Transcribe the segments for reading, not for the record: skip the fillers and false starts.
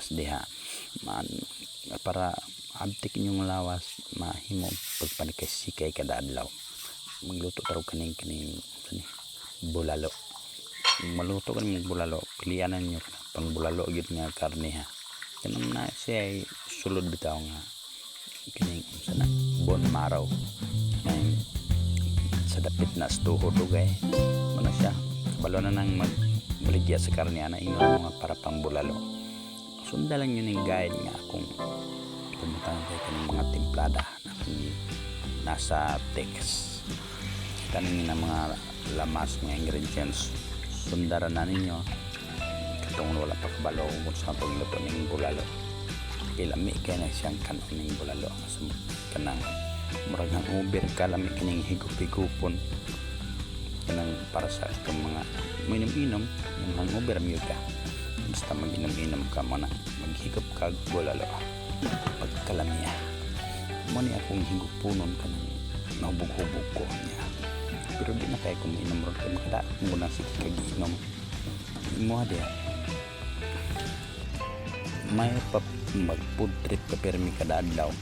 lawas diha. Man, para abtik inyong lawas, mahimo pagpanikay-sikay kada adlaw. Magluto tarog kaning kani bulalo. Maluto kani bulalo, pilianan ninyo pang bulalo gyud nga karne ha. Kanang na siya ay sulod bitaw nga kining unsa na, bone marrow. Kanang sa dapit na sa tuhod dugay mo na siya. Kabalo na nang magbaligya sa karne ana, ingon mo nga para pang bulalo. Sundan lang yun yung guide nga akong pumunta kay kaning mga timplada na kung nasa text. Kita ninyo na mga lamas, mga ingredients, sundaran na ninyo katong wala pa kabalo kung sa pagluto ning bulalo. Kay lami kay na siyang kanon ning bulalo sa kanang murag hangover ka, lami kining higup-higupon, kanang para sa itong mga minom-inom, yung hangover mo ka basta mag-inom-inom ka mo na maghigop ka bulalo, pagkalamiya mo ni akong higupunon, kanang nahubog-hubog ko niya. Pero di na kay kung inom ron kay makadaot mo na sige kag-inom mo diya. May pa mag food trip ka permi kada adlaw,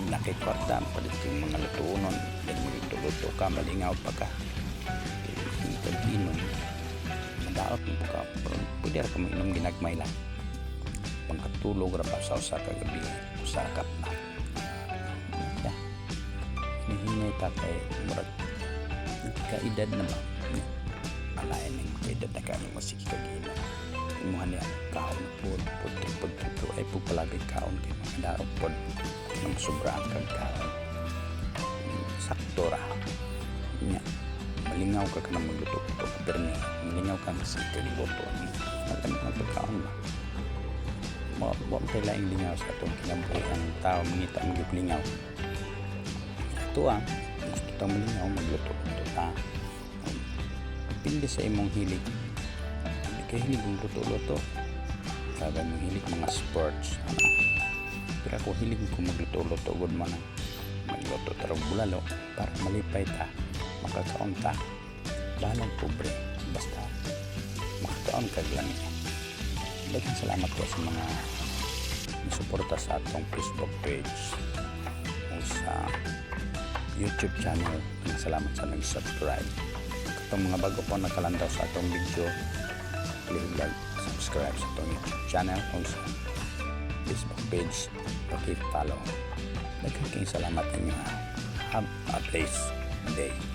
nakay kwarta palit yung mga lutuonon, then magluto-luto ka, malingaw pa ka kay kag-inom, madaot mo ka. Pero pwede ra ka mainom ginagmay lang, pangkatulog ra ba sa usa ka gabi, usa ka cup na ya. Hinihinay ta kay murag kaedad na ba, alain ning kaedad na kayo, masiki kag inom imuha niya kaon pod, food trip, food trip, pero ay pud palabi kaon kay makadaot pod nang sobra ang kag kaon. Sakto ra nya, malingaw ka kanang magluto-luto ka permi, malingaw ka sige kag luto ni mga pagkaon ba. Mo mo tay laing lingaw sa atong kinabuhi. Ang tao mangita magyud lingaw. Ato ah, gusto tang malingaw, magluto-luto ta. Depende sa imong hilig. Hindi kay hilig mong luto-luto, kada mong hilig mga sports ano. Pero ako, hilig ko magluto-luto gud man ang magluto tarong bulalo para malipay ta, makakaon ta. Bahalang pobre, basta makakaon kag lami. Daghang salamat ko sa mga suporta sa atong Facebook page o sa YouTube channel. Daghang salamat sa nag-subscribe. Katong mga bago po nakalantaw sa atong video, please like, subscribe sa atong YouTube channel o sa Facebook page, paki-follow. Daghang kayong salamat ninyo ha. Have a blessed day.